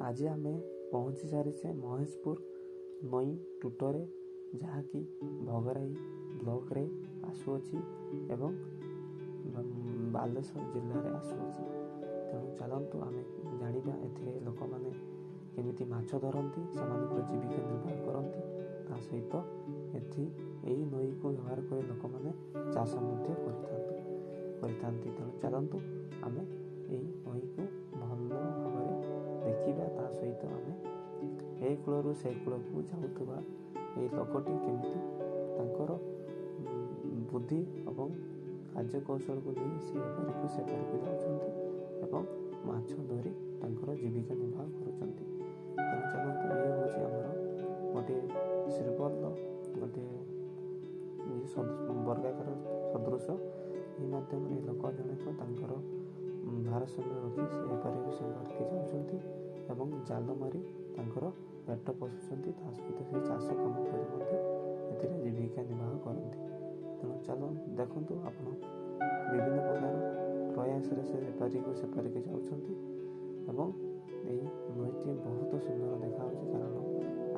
ଆଜି ଆମେ ପହଞ୍ଚି ସାରିଛେ ମହେଶପୁର ନଈ ତୁଟରେ, ଯାହାକି ଭୋଗରାଇ ବ୍ଲକରେ ଆସୁଅଛି ଏବଂ ବାଲେଶ୍ୱର ଜିଲ୍ଲାରେ ଆସୁଅଛି। ତେଣୁ ଚାଲନ୍ତୁ ଆମେ ଜାଣିବା ଏଥିରେ ଲୋକମାନେ କେମିତି ମାଛ ଧରନ୍ତି, ସେମାନଙ୍କର ଜୀବିକା ନିର୍ବାହ କରନ୍ତି। ତା ସହିତ ଏଠି ଏହି ନଈକୁ ବ୍ୟବହାର କରି ଲୋକମାନେ ଚାଷ ମଧ୍ୟ କରିଥାନ୍ତି। ତେଣୁ ଚାଲନ୍ତୁ ଆମେ ଏହି ନଈକୁ ଭଲ ଭାବରେ ଦେଖିବା। ତା ସହିତ ଆମେ ଏ କୂଳରୁ ସେ କୂଳକୁ ଯାଉଥିବା ଏହି ଲୋକଟି କେମିତି ତାଙ୍କର ବୁଦ୍ଧି ଏବଂ କାର୍ଯ୍ୟକୌଶଳକୁ ନେଇ ସେ ଏପାରିକୁ ସେପାରିକୁ ଯାଉଛନ୍ତି ଏବଂ ମାଛ ଧରି ତାଙ୍କର ଜୀବିକା ନିର୍ବାହ କରୁଛନ୍ତି। ତେଣୁ ଚାଲନ୍ତୁ, ଇଏ ହେଉଛି ଆମର ଗୋଟିଏ ଶ୍ରୀବଲ୍ଲ, ଗୋଟିଏ ବର୍ଗାକାର ସଦୃଶ। ଏହି ମାଧ୍ୟମରେ ଲୋକ ଜଣକ ତାଙ୍କର ଭାରସାମ୍ୟ ରଖି ସେ ଏପାରିକୁ ସେପାରିକି ଯାଉଛନ୍ତି ଏବଂ ଜାଲ ମାରି ତାଙ୍କର ପେଟ ପୋଷୁଛନ୍ତି। ତା ସହିତ ସେ ଚାଷ କାମ କରି ମଧ୍ୟ ଏଥିରେ ଜୀବିକା ନିର୍ବାହ କରନ୍ତି। ତେଣୁ ଚାଲ ଦେଖନ୍ତୁ ଆପଣ, ବିଭିନ୍ନ ପ୍ରକାର ପ୍ରୟାସରେ ସେ ଏପାରିକୁ ସେପାରିକି ଯାଉଛନ୍ତି ଏବଂ ଏଇ ନଈଟି ବହୁତ ସୁନ୍ଦର ଦେଖାଯାଉଛି, କାରଣ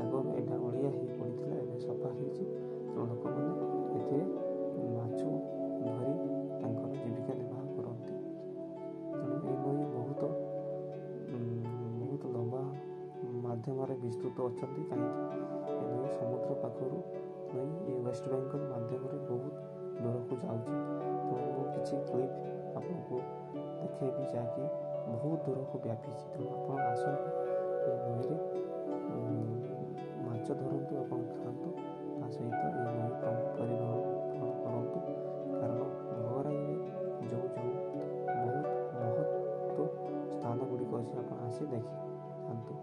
ଆଗରୁ ଏଇଟା ଅଳିଆ ହେଇ ପଡ଼ିଥିଲା, ଏବେ ସଫା ହେଇଛି। ତେଣୁ ଲୋକମାନେ ଏଥିରେ ମାଛ ଧରି ତାଙ୍କର ଜୀବିକା ନିର୍ବାହ କରନ୍ତି। ତେଣୁ ଏହି ନଈ ବହୁତ ବହୁତ ଲମ୍ବା ମାଧ୍ୟମରେ ବିସ୍ତୃତ ଅଛନ୍ତି, କାହିଁକି ଏ ନଈ ସମୁଦ୍ର ପାଖରୁ ନଈ ଏ ୱେଷ୍ଟବେଙ୍ଗଲ ମାଧ୍ୟମରେ ବହୁତ ଦୂରକୁ ଯାଉଛି। ତେଣୁ ମୁଁ କିଛି କ୍ଲିପ୍ ଆପଣଙ୍କୁ ଦେଖେଇବି, ଯାହାକି ବହୁତ ଦୂରକୁ ବ୍ୟାପିଛି। ତେଣୁ ଆପଣ ଆସନ୍ତୁ, ଏ ନଈରେ ମାଛ ଧରନ୍ତୁ, ଆପଣ ଖାଆନ୍ତୁ, ତା ସହିତ ଏ ନଈ ପରିବହନ କରନ୍ତୁ, କାରଣ ଭୋଗରାଇରେ ଯେଉଁ ଯେଉଁ ବହୁତ ମହତ୍ଵ ସ୍ଥାନ ଗୁଡ଼ିକ ଅଛି, ଆପଣ ଆସି ଦେଖିଥାନ୍ତୁ।